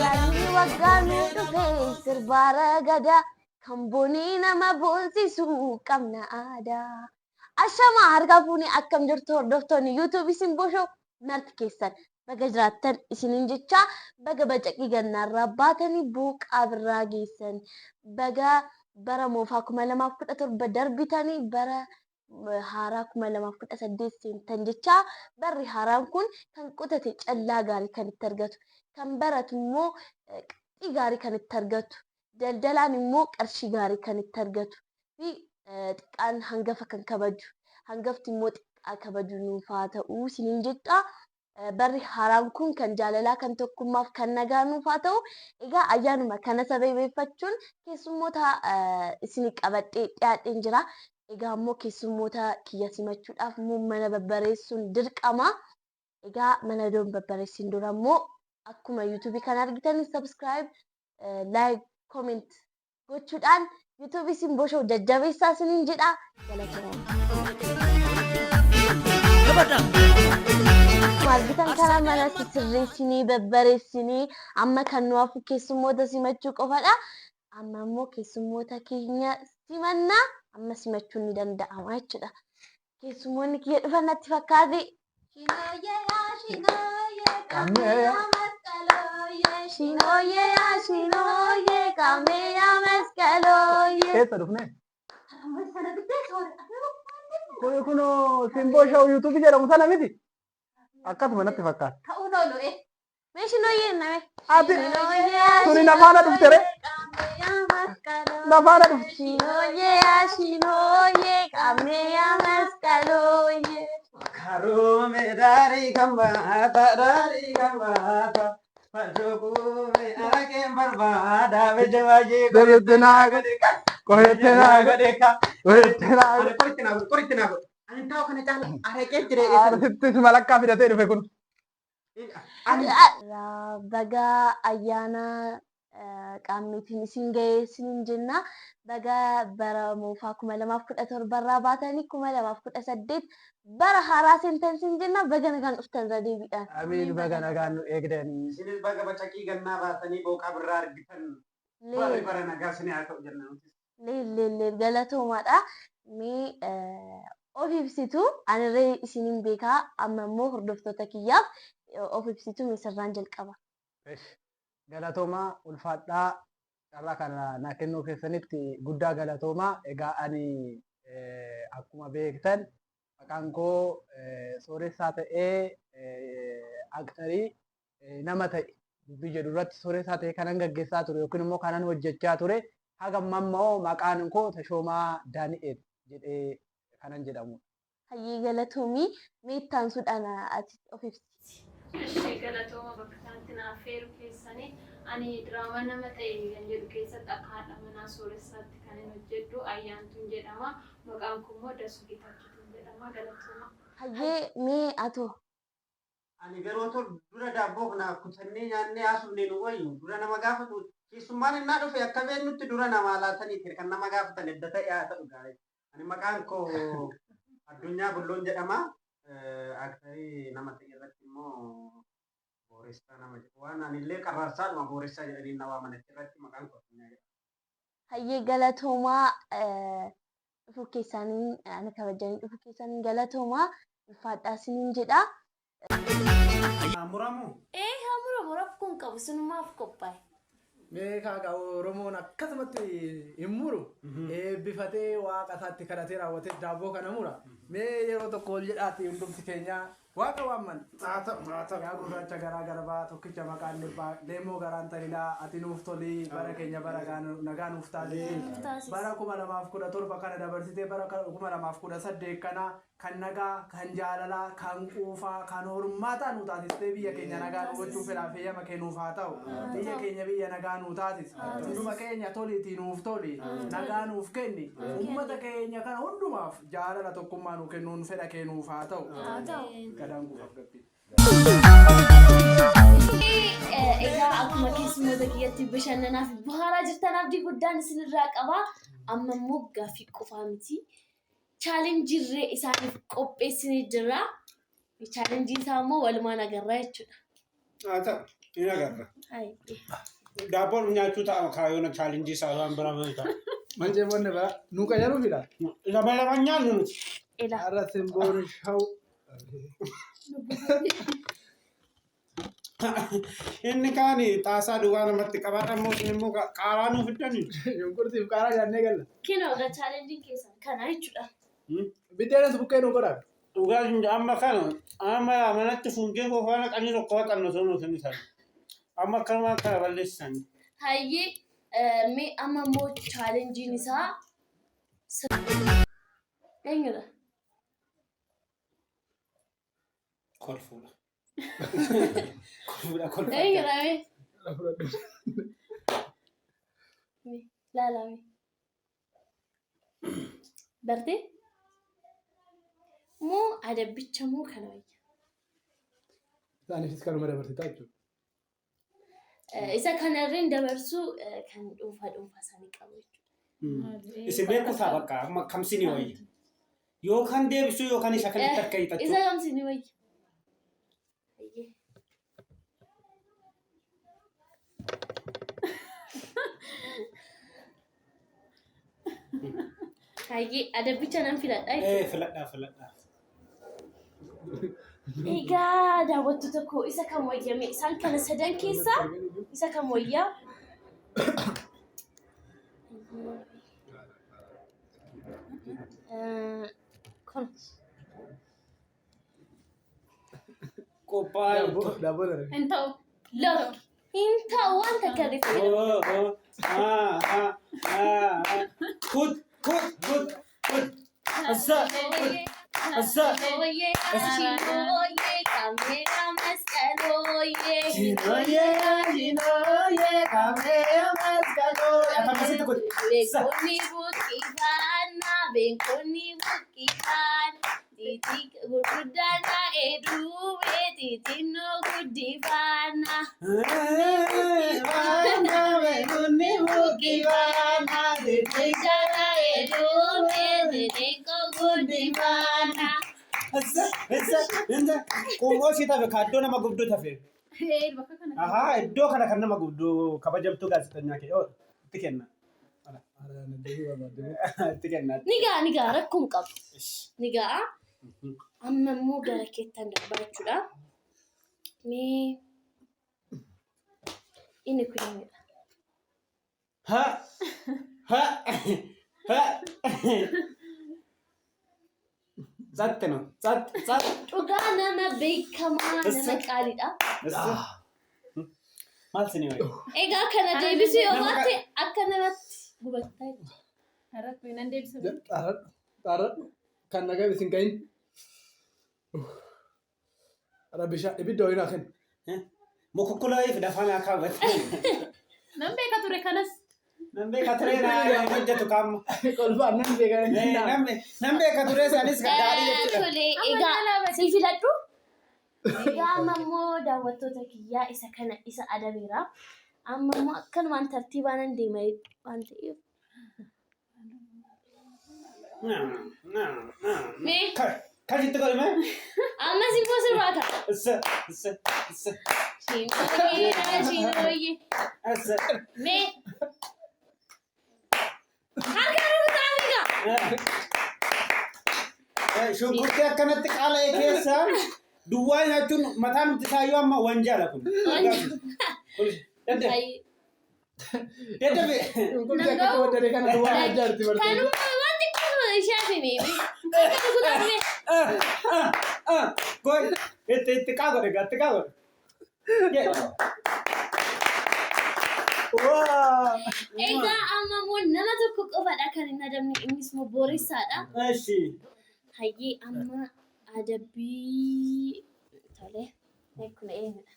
Ayyaanni waggaa nu dhufe sirbaa ragadaa kan bonii nama boonsisu qabna aadaa. Ashamaa harka fuunee akkam jirtu hordoftoonni YouTube Simboo Show marti keessan baga jiraattan isiniin jechaa baga bacaqii gannaarraa baatanii booqaa birraa geessan baga bara moofaa 2017 darbitanii bara haaraa 2018 seentan jechaa barri haaraan kun kan qotate callaa gaarii kan itti argatu kan baratu immoo qabxii gaarii kan itti argatu daldalaan immoo qarshii gaarii kan itti argatu fi xiqqaan hangafa kan kabaju hangafti immoo xiqqaa kabaju nuuf haa ta'u isiniin jedha. Barri haaraan kun kan jaalalaa, kan tokkummaaf, kan nagaa nuuf haa ta'u. Egaa ayyaanuma kana sababeeffachuun keessummoota isinii qabadhee dhiyaadheen jira. Egaa immoo keessummoota kiyya simachuudhaaf immoo mana babbareessuun dirqama. Egaa mana doon babbareessin dura immoo akkuma YouTube kana argitan subscribe, like, comment gochuudhaan YouTube Simboo Show jajjabeessaa isiniin jedha. Galatooma. Akkuma argitan kana mana sisirreessinii babbareessinii amma kan nu hafu keessummoota simachuu qofadha. Amma immoo keessummoota keenya simannaa amma simachuun ni danda'ama jechuudha. Keessummoonni kiyya dhufan natti fakkaate. Shinooyyee yaa shinooyyee qammee yaa masqalooyyee shinooyyee yaa shinooyyee qammee yaa masqalooyyee. Eessa dhufne? Kuni kunoo Simboo Show YouTube jedhamu sana miti? Akkasuma natti fakkaata. Ta'uun oolu eh. Mee shinooyyee name. Ati tuni na faana dhufte ree? Na faana dhufte. Shinooyyee yaa shinooyyee qammee yaa masqalooyyee. Karume dari kambata dari kambata Fajokume arake barbada bejawaje Deretti naa godhe qoretti naa godhe qoretti naa godhe. Qoritti naa godhe qoritti naa godhe. Ani taa'u kana caala araqee jire. Arsittis malakkaa fidatee dhufe kun. Baga ayyaana qaammeetiin isin ga'e isiniin jenna. Baga bara moofaa 2017 irraa baatanii 2018 bara haaraa seentan isin jenna. Baga nagaan dhuftan irra deebiidhaan. Amiin baga nagaan nu eegdanii. Isinis baga bacaqii gannaa baatanii booqaa birraa argitan. Barri bara nagaa isinii haa ta'u jenna nutis. Leel leel leel galatoomaadha. Mee of ibsitu anirree isiniin beekaa amma immoo hordoftoota kiyyaaf of ibsitu mee sirraan jalqaba. Esh. Galatoomaa ulfaadhaa carraa kana naa kennuu keessanitti guddaa galatoomaa. Egaa ani akkuma beektan maqaan koo Sooressaa ta'ee aktarii nama ta'e dubbii jedhu irratti sooressaa ta'e kanan gaggeessaa ture yookiin immoo kanan hojjechaa ture haga ammaa immoo maqaan koo Tashoomaa Daani'eel jedhee kanan jedhamudha. Hayyee galatoomi. Mee itti aansuudhaan ati of ibsi. Eshi galatooma bakka kanatti na affeeru keessani. Ani diraamaa nama ta'e kan jedhu keessatti akka haadha manaa sooressaatti kanin hojjedhu Ayyaantuun jedhama. Maqaan koo immoo Dasuu Geetaachotiin jedhama. Galatooma. Hayyee mee atoo? Ani garuu otoo dura daabboo kana kutannee nyaannee haasofnee nu wayyu dura nama gaafatu keessummaan innaa dhufe akka beeknutti dura namaa laataniiti kan nama gaafatan edda ta'e haa ta'u gaarii. Ani maqaan koo Addunyaa Bulloon jedhama. Aktarii nama ta'e irratti immoo Booressaa nama jedhu. Waan ani illee qarraarsaadhuma Booressaa jedhanii na waaman achirratti maqaan koo Addunyaa jedhama. Hayyee galatoomaa dhufuu keessaaniin ana kabajanii dhufuu keessaaniin galatoomaa ulfaadhaa isiniin jedha. Haa muramu? Ee haa muramu rakkoon qabu sinumaaf qophaa'e. Mee kaagaa Oromoon akkasumatti hin muru. Eebbifatee waaqa isaatti kadhatee raawwatee daabboo kana mura. Mee yeroo tokko ol jedhaati hundumti keenya Waaqa waamman. Haa ta'u, haa ta'u. Yaa gurraacha garaa garbaa tokkicha maqaan dhibbaa leemmoo garaan talilaa ati nuuf tolii bara keenya bara nagaa nuuf taasisi. Nuuf taasisi. Bara 2017 kana dabarsitee bara 2018 kana kan nagaa, kan jaalalaa, kan quufaa, kan hormaataa nuu taasistee biyya keenya nagaa nu gochuun fedhaaf heeyyama kee nuuf haa ta'u. Biyya keenya biyya nagaa nuu taasisi. Hunduma keenya toliitii nuuf toli. Nagaa nuuf kenni. Uummata keenya kana hundumaaf Jaalala tokkummaa nuu kennuun fedha kee nuuf haa ta'u. Haa ta'u. Gadaan guufaaf gabbii. Egaa akkuma keessummoota kiyyatti bashannanaa fi bohaaraa jirtan abdii guddaan isinirraa qaba. Amma immoo gaaffii qofaa miti. Chaalenjii illee isaaniif qopheessinee jirra. Chaalenjiin isaa immoo walumaan agarra jechuudha. Haa ta'u. Hin agarra. Hayyee. Daabboon nyaachuu ta'a kaayyoon chaalenjii isaa waan biraa maal ta'a. Mancee bonne bara nu qayyaruu fida. Lama lama nyaannu nuti. Ila. Har'a simboon shaw. Inni kaan xaasaa duwwaa namatti qabaadha immoo isin immoo qaaraa nuuf fiddani. Shunkurtiif qaaraa nyaannee galla. Kinoo egaa chaalenjiin keessan kana jechuudha. Biddeenas buqqee nu godhaa. Dhugaa hin amma kana amma manatti fuungee koo faana qanii tokko waxannu osoo nuti hin taane. Amma akkanumaan kana balleessan. Hayyee mee amma immoo chaalenjiin isaa eenyudha? Kolfuudha. Kolfuudha kolfuudha. Eenyudha mee? Mee laalaa mee? Bartee? Moo adabbicha moo kana wayya? Isaaniifis kanuma dabarsitaa jechuudha. Isa kanarreen dabarsuu kan dhuunfaa dhuunfaa isaanii qabu jechuudha. Isin beeku ta'a bakka amma kamsi ni wayya. Yookaan deebisuu yookaan isa kanatti harka hiixachuu. Isa kamsi ni wayya? Hayyee. Hayyee adabbicha nan filadha jechuudha. Ee filadhaa filadhaa. Egaa daawwattoota koo isa kam wayyame isaan kana sadan keessaa isa kam wayyaa? Kun Qophaa'e. Daabboo dha. Hin ta'u. Look hin ta'u waan takka illee fayyadamu. Oh, oh, ah, ah, ah, ah. Kut, kut, kut, kut. Asa, asa. Oye, shinoye, kamera masqaloye. Shinoye, shinoye, kamera masqaloye. Akkasitti kut. Beekonni buqqifannaa, beekonni buqqifaan. Titi gurguddaan eduube, xixinnoo guddifannaa. Gurguddaan eduube, xixiqqoo guddifannaa. Qomoo si tafe kaaddoo nama gubduu tafe. Ee bakka kana. Ahaa iddoo kana kan nama gubduu kabajamtuu gaazexeessaa kee itti kenna. Itti kenna. Ni ga'a ni ga'a rakkoon qabu. Ni ga'a. Amma immoo gara keettan darbaa jechuudha. Mee inni kun eenyudha? Ha ha ha. Tsatti no tsat tsat. Dhugaa nama beekamaa nama qaaliidha. Maal isin wayi? Egaa kana deebisuu yoo baatte akka namatti gubattaa jechuudha. Rakkoo nan deebisa. Xaaradhu. Xaaradhu. Kan nagaa isin gahin. Ara bishaan ibidda wayinaa kennu. Mokokkolaa fi dafaan akka hawwatu. Nan beeka ture kanas. Nan beeka ture naa hojjetu kaamma. Kolfaan nan beeka. Nan beeka ture isaanis kan gaarii jechuudha. Tole egaa si filadhu. Egaa amma immoo daawwattoota kiyyaa isa kana isa adabeera. Amma immoo akkanumaan tartiibaan deema waan ta'eef. Mee Kasitti godhame. ammas immoo sirbaata. Issa issa issa Shinooyyee shinooyyee. issa. Mee harka rukutaa egaa. Shunkurtii akkanatti qaala'e keessa duwwaa nyaachuun mataan nuti isaayyuu amma wanjaala kun. Daddabe. Shunkurtii akkatti waddade kana duwwaa nyaachaa jirti bartee. Kanuma waan xiqqoo ishee hafime. Harka rukutaa mee. Goy itti itti kaa godhe itti kaa godhe. Waa. Egaa amma immoo nama tokko qofadha kan hin adabne innis immoo booressaadha. Eshi. Hayyee amma adabbii tole kun eenyudha?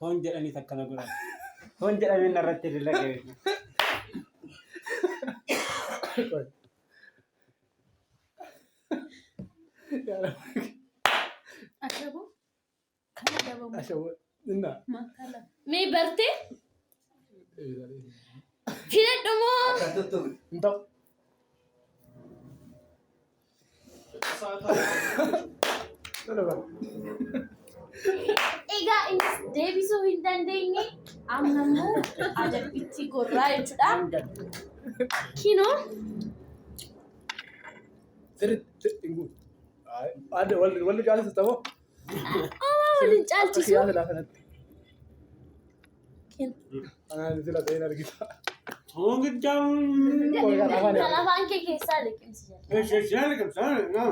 Hoon jedhanii takkana godhan. Hoon jedhamee narratti dalagame. Ashaboo. Kan adabamu. Ashaboo. Inna. Maakala. Mee bartee filadhu moo Hin ta'u. Egaa innis deebisuu hin dandeenye amma immoo adabbitti gorraa jechuudha. Kinoo Sirriitti hin guutu. Adda walli caalchisu ta'oo? homaa waliin caalchisu. Siyaasa lafa kanatti. Kinoo. Anaan sila ta'een argita. Hoongiddaam. Kan afaan Kan afaan kee keessaa liqimsi jedha.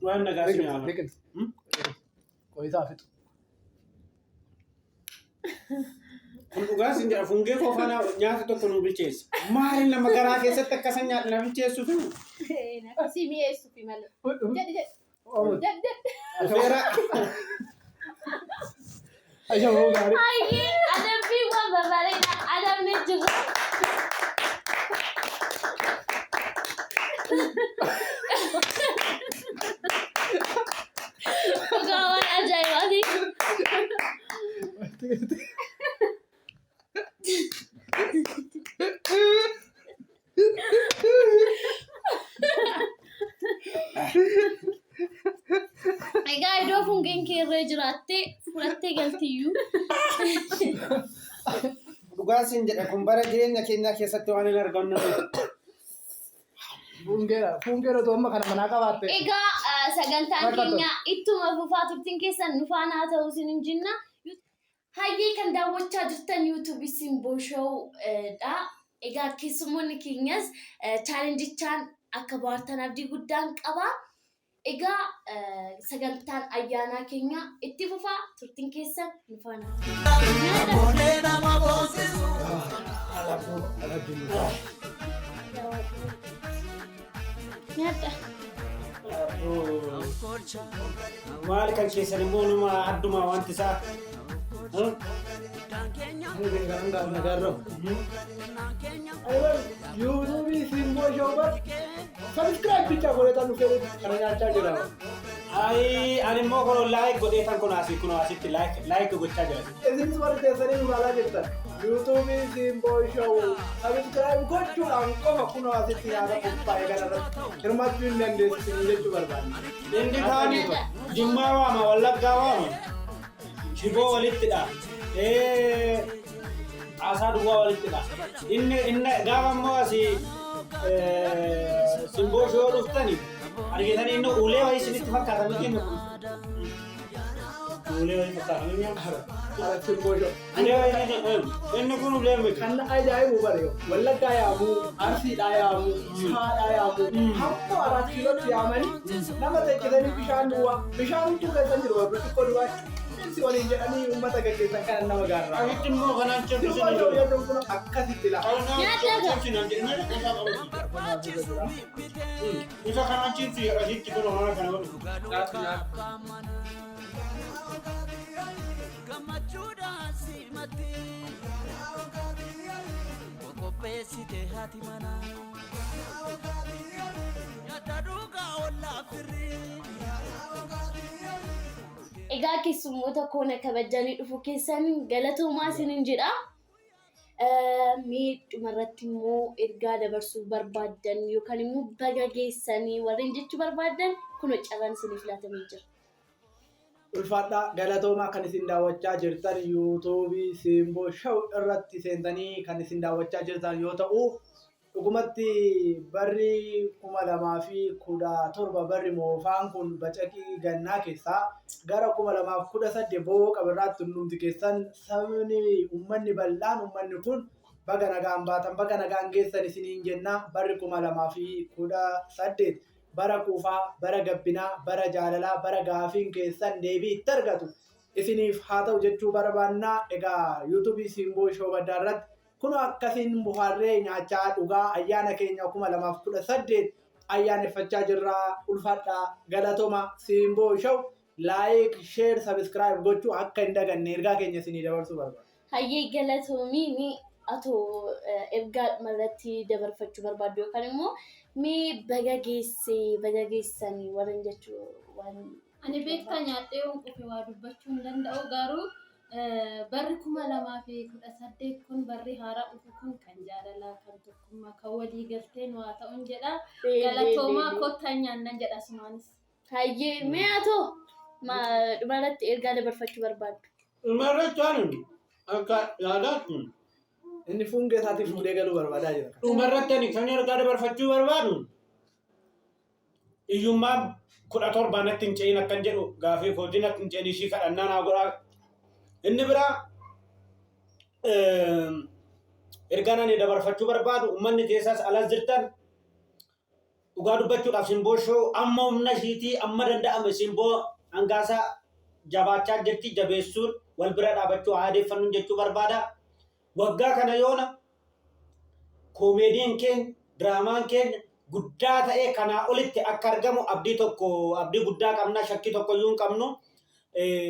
Waan nagaa si nyaama. Liqimsi. Qoyisaa fixu. Kun dhugaa sin jedha fungee koo faana nyaata tokko nu bilcheessa. Maali nama garaa keessatti akkasa nyaata na bilcheessu fi Akkasii mi'eessuufi malee. Jedhi jedhi. Jedhi jedhi. dhufeera. Ashamoo gaarii. Hayyee adabbiiwwan babbareedaa adabni jiru. Dhugaa waan ajaa'ibaati. Egaa iddoo fungeen kee irra jiraattee fudhattee galtiyyuu. Dhugaa sin jedha kun bara jireenya keenyaa keessatti waan hin argannu. Fungeera. Fungeera otoo amma kana manaa qabaatte. Egaa sagantaan Rakkatoo. keenya ittuma fufaa turtiin keessan nu faana haa ta'u isin hin jenna. Hayyee kan daawwachaa jirtan YouTube Simboo Show dha. Egaa keessummoonni keenyas chaalenjichaan akka bohaartan abdii guddaan qaba. Egaa sagantaan ayyaanaa keenya itti fufaa turtiin keessan nu faana haa ta'u. Nyaadha. Maali kan keessan immoo numa adduma wanti isaa. YouTube Simboo Show bar subscribe bicha godhetan dhufee kana nyaachaa jira. Ayi ani immoo kun like godheetan kun asii kun asitti like like gochaa jira. Isinis warri teessanii nu ilaalaa jirtan YouTube Simboo Show subscribe gochuudhaan qofa kunoo asitti nyaata qophaa'e kanarratti hirmaachuu hin dandeessu jechuu barbaanna. Inni kaani Jimmaa waama Wallaggaa waama. Shiboo walittidha. Xaasaa duwwaa walittidha. Inni inni gaafa immoo asii Simboo Show dhuftani argitanii inni ulee wayii isinitti fakkaata miti inni kun. Ulee wayii fakkaata miti. Ara Simboo Show. Ulee wayii inni kun ulee miti. Kan ajaa'ibu bare Wallaggaa yaamuu, Arsiidhaa yaamuu, Shaadhaa yaamuu, hamma Arat Kiilootti yaamanii nama teessisanii bishaan duwwaa, bishaan hunduu keessan jiru burcuqqoo duwwaa insi waliin jedhanii uummata gaggeessan kana nama gaarraa. Asitti immoo kanaan Simboo cimsu Show jechuun kun akkasitti lafa. Isa kanaan cimsu asitti kun mana kana godhu. Gammachuudhaan simatti qopheessite haati manaa nyaata dhugaa ollaa firrii. Egaa keessummoota koona kabajanii dhufu keessaniin galatoomaa isiniin jedha. Mee dhumarratti immoo ergaa dabarsuu barbaaddan yookaan immoo baga geessanii warreen jechuu barbaaddan kunoo carraan isiniif laatamee jira. Ulfaadhaa galatoomaa kan isin daawwachaa jirtan YouTube Simboo Show irratti seentanii kan isin daawwachaa jirtan yoo ta'u dhugumatti barri 2017 barri moofaan kun bacaqii gannaa keessaa gara 2018 booqa birraatti hundumti keessan sabni uummanni bal'aan uummanni kun baga nagaan baatan baga nagaan geessan isiniin jenna barri 2018 bara kuufaa bara gabbinaa bara jaalalaa bara gaafiin keessan deebii itti argatu isiniif haa ta'u jechuu barbaannaa. Egaa YouTube Simboo Show baddaa irratti kun akkasiin buhaarree nyaachaa dhugaa ayyaana keenya 2018 ayyaaneffachaa jirra. Ulfaadhaa galatooma. Simboo Show like, share, subscribe gochuu akka hin daganne ergaa keenya isinii dabarsuu barbaada. Hayyee galatoomii ni atoo ergaa dhumarratti dabarfachuu barbaaddu yookaan immoo mee baga geessee baga geessanii warreen jechuu waan Ani beektaa nyaadhee waan qufe waa dubbachuu hin danda'u garuu Barri 2018 kun barri haaraa dhufu kun kan jaalalaa, kan tokkummaa, kan walii galtee nu haa ta'uun jedha. Galatoomaa, kottaa nyaannan jedha sumaanis. Hayyee, mee haa ta'u dhumarratti ergaa dabarfachuu barbaaddu. Dhumarratti ani akka yaadaatti Inni fuungee isaatii fuudhee galuu barbaadaa jira. Dhumarratti ani kan ergaa dabarfachuu barbaadu hiyyummaa 17 natti hin ce'in akkan jedhu gaafii kootii natti hin ce'in ishii kadhannaa naa godhaa. Inni biraa ergaan ani dabarfachuu barbaadu uummanni keessaas alas jirtan dhugaa dubbachuudhaaf Simboo Show amma humna ishiitii amma danda'ame Simboo Hangaasaa jabaachaa jirti jabeessuun wal bira dhaabachuu haa adeeffannuun jechuu barbaada. Waggaa kana yoona koomeediin keenya diraamaan keenya guddaa ta'ee kanaa olitti akka argamu abdii tokko abdii guddaa qabna shakkii tokko iyyuu hin qabnu.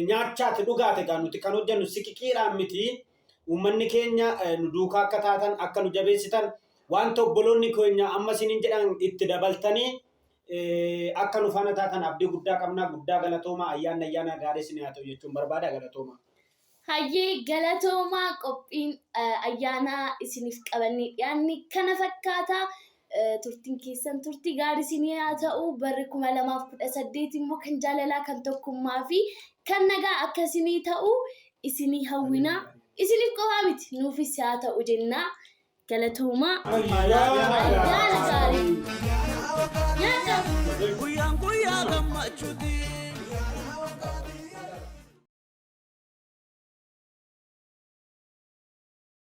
Nyaachaati dhugaati egaa nuti kan hojjennu siqiqiidhaan miti. Uummanni keenya nu duukaa akka taatan akka nu jabeessitan wanta obboloonni keenya amma isiniin jedhan itti dabaltanii akka nu faana taatan abdii guddaa qabna. Guddaa galatoomaa ayyaanni ayyaana gaarii isin haa ta'u jechuun barbaada galatoomaa. Hayyee, galatoomaa. Qophiin ayyaanaa isiniif qabannee dhiyaanne kana fakkaata. Turtiin keessan turtii gaarii isinii haa ta'u. Barri 2018 immoo kan jaalalaa, kan tokkummaa fi kan nagaa akka isinii ta'u isinii hawwina. Isiniif qofaa miti, nuufis haa ta'u jennaa. Galatoomaa. Ayyaana Ayyaana gaarii. Nyaata. Guyyaan guyyaa gammachuuti.